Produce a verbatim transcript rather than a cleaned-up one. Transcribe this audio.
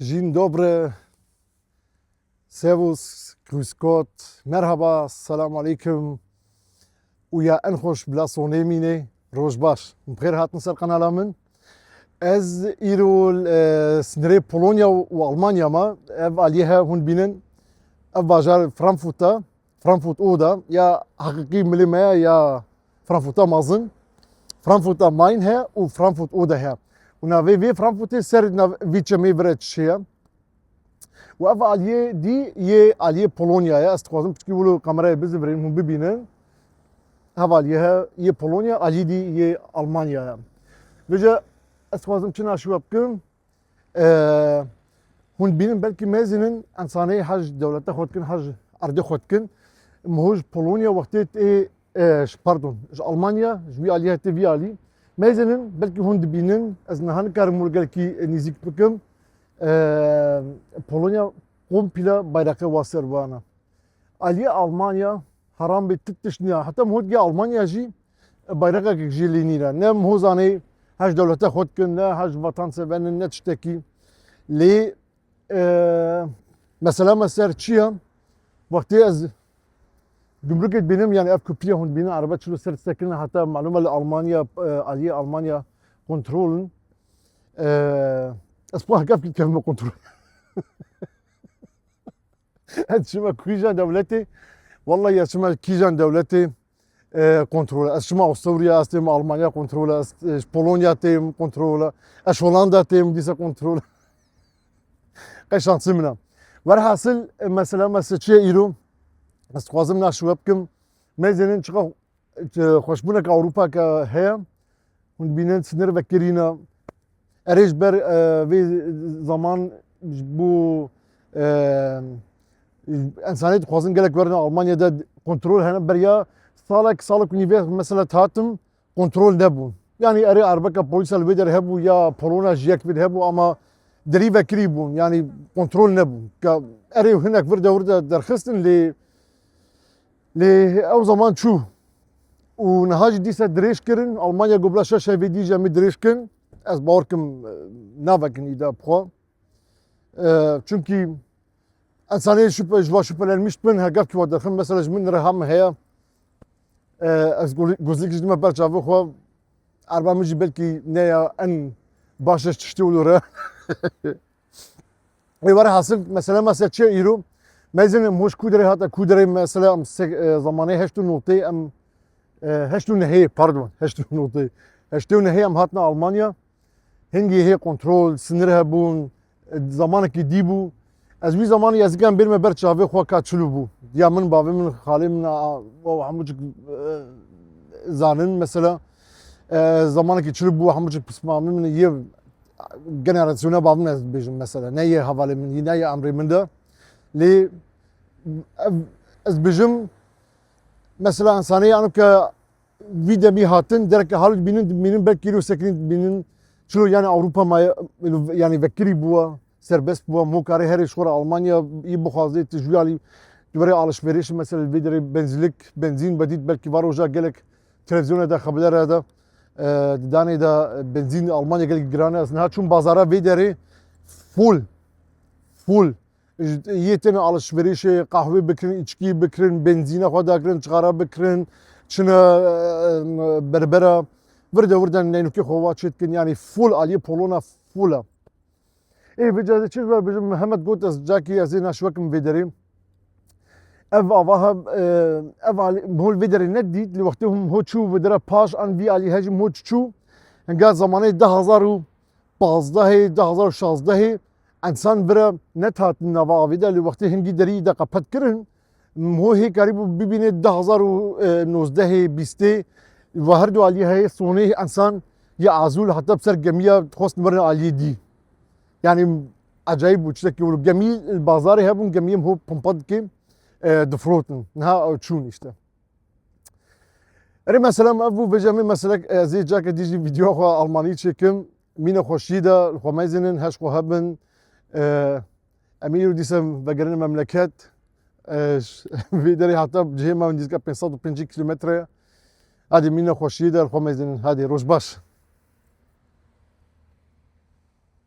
Dzień dobry, servus, grüß Gott, merhaba, selam aleyküm. Û ya en xweş bila sonê mînê, roj baş. Bi xêr hatin ser kanala min. Ez îro, e, sinirê Polonya û Almanya me. Ev aliyê he hûn bînin. Ev bajar Frankfurt e. Frankfurt Oder, ya heqîqî milê me ye ya Frankfurta mezin. Frankfurt am Main heye û Frankfurt Oder heye. Û navê vê Frankfurtê ser nav-, vî çemê vire çêye. Û ev aliyê dî yê aliyê Polonya ye. Ez dixwazim piçkî wilo kamerayê bizivirînim, hûn bibînin. Hev aliyê he yê Polonya, aliyê dî yê Almanya ye. Vêce ez dixwazim çi naşiwa bikim. E, hûn dibînin belkî mezinin ensanê hej dewlete xwe dikin, hej erdê xwe dikin. Mihoj Polonya wextê tê, e, ji, pardon, ji Almanya, ji wî aliyê tê vî alî. Mezinin belkî hûn dibînin, ez niha nikarim wilo gelekî nîzîk bikim. E, Polonya komple bayraxê wa ser bana. Aliyê Almanya heram bê, tu tişt niya. Heta mihot ge Almanya jî bayraqek jî lê nîne. Ne miho zanê hej dewlete xwe dikin, ne hej vatansever in, ne tiştekî. Lê, e, mesela me ser çi ye? Wextê ez gumrukê dibînim, yani ev kupliya hûn dibînin, erebe çilo ser disekinin, heta malûm e li Almanya, e, aliyê Almanya kontrol in. E, ez xwe hekef dikevime kontrol. Ez çima kîjan dewletê? Wallahî ez çima kîjan dewletê, e, kontrol e. Ez çima Awusturya, ez têm Almanya kontrol e, ez, e, Polonya têm kontrol e, ez Hollanda têm dîsa kontrol e. Qey şansê min e. Werhasil, e, mesela me se çi ye îro? Ez dixwazim naşiwe bikim. Mezinin çiqa Xweşbûneke Ewropake heye. Hûn dibînin sinir vekirîne. Erê ji ber, e, vê zaman ji bo, e, ensanê dixwazin gelek werin Almanya de kontrol hene. Beriya salek, salek û nîvê mesela dihatim kontrol nebûn. Yani erê erbeka polîsa li wê derê hebû ya polona ji yek vê hebû ama derî vekirî bûn. Yani kontrol nebûn. Ka erê hinek vir de wir de derxistin lê Lê ew zaman çû. Û niha jî dîsa dirêj kirin. Almanya got bila şeş hevê dî jî em ê dirêj kin. Ez bawer kim, e, navekin îda bi xwe. E, çunkî ensanê şüphe, ji va şüphelenmiş bin, her gavkî wa derxin. Mesela ji min re ham heye. E, ez gul-, guzlik ji me ber çavê xwe. Erba min jî belkî ne ya en baş e tiştê wilo re. Ê were hasil, mesela, mesela çi ye îro? Mezin em hoş ku derê hate, ku derê mesela em se-, e, zamanê heşt û notê em, e, heşt û nehê, pardon, heşt û notê. Heştê û nehê em hatine Almanya. Hingî hê kontrol, sinir hebûn, e, zamanekî dî bû. Ez wî zamanî ez dikim bêrime ber çavê xwe ka çilo bû. Ya min, bavê min, xalê min, a, a, hemû cik, e, zanin mesela. E, zamanekî çilo bû, hemû cik pismamê min yê generasyona bavê min ez dibêjim mesela. Ne yê hevalê min, ne yê emrê min de. Lê ev, ez dibêjim, mesela ensanê ya ke vî demî hatin, dereke halo dibînin, dibînin belkî îro sekinî dibînin. Çilo yani Ewropa ma, yani vekirî bûwa, serbest bûwa, mo karê herê ji xwe re Almanya yî bixwazê, tu ji wî alî, tu berê alişverêş, mesela vê derê benzînlik, benzîn bedît, belkî va roja gelek televizyona de, xebera de, e, didanê de, e, benzîn Almanya gelek giran e. Ez niha çûm bazara vê derê full, full. Ji, yê têne alişverêşê qehwê bikirin, îçkî bikirin, benzîna xwe dakirin, çixara bikirin, çine, e, berbera, vir de vir de neynûkê xwe va çê dikin, yani full aliyê polona full e. Ê, vê cazê çi ji we bêjim, Mihemed got, ez cakî ez ê naşiwekim vê derê. Ev ava he, e, ev alî, hol vê derê nedît, li wextê hûn ho çû vê dera paş an vî alî he jî ho çû. Hinga zamanê du hazar û pazdehê, du hazar û şazdehê ensan vira nedihatin nava avê de, lê wextê hingî derî de qepet kirin, ho hê karîbû bibîne du hazar û nozdehê, bîstê, ve her du alî heye sonê ensan ya azûl heta bi ser gemiya dixwestin werin aliyê dî. Yani acayip bû, tiştekî wilo. Gemî li bazarê hebûn, gemiyê ho pompa dike, e, difirotin. Niha çûn işte. Erê, mesela me ev bû, vêca min meselek, ez ê cake dî jî vîdyoya xwe almanî çêkim. Mîna xweşiyê de li xwe mezinin, heş xwe hebin. E, em ê îro dîsa vegerin memleket. E, ş-, vê derê heta cihê me nîzika pênc sed û pêncî kilometre ye. Hadî mîna xweşiyê de li xwe mezinin. Hadî roj baş.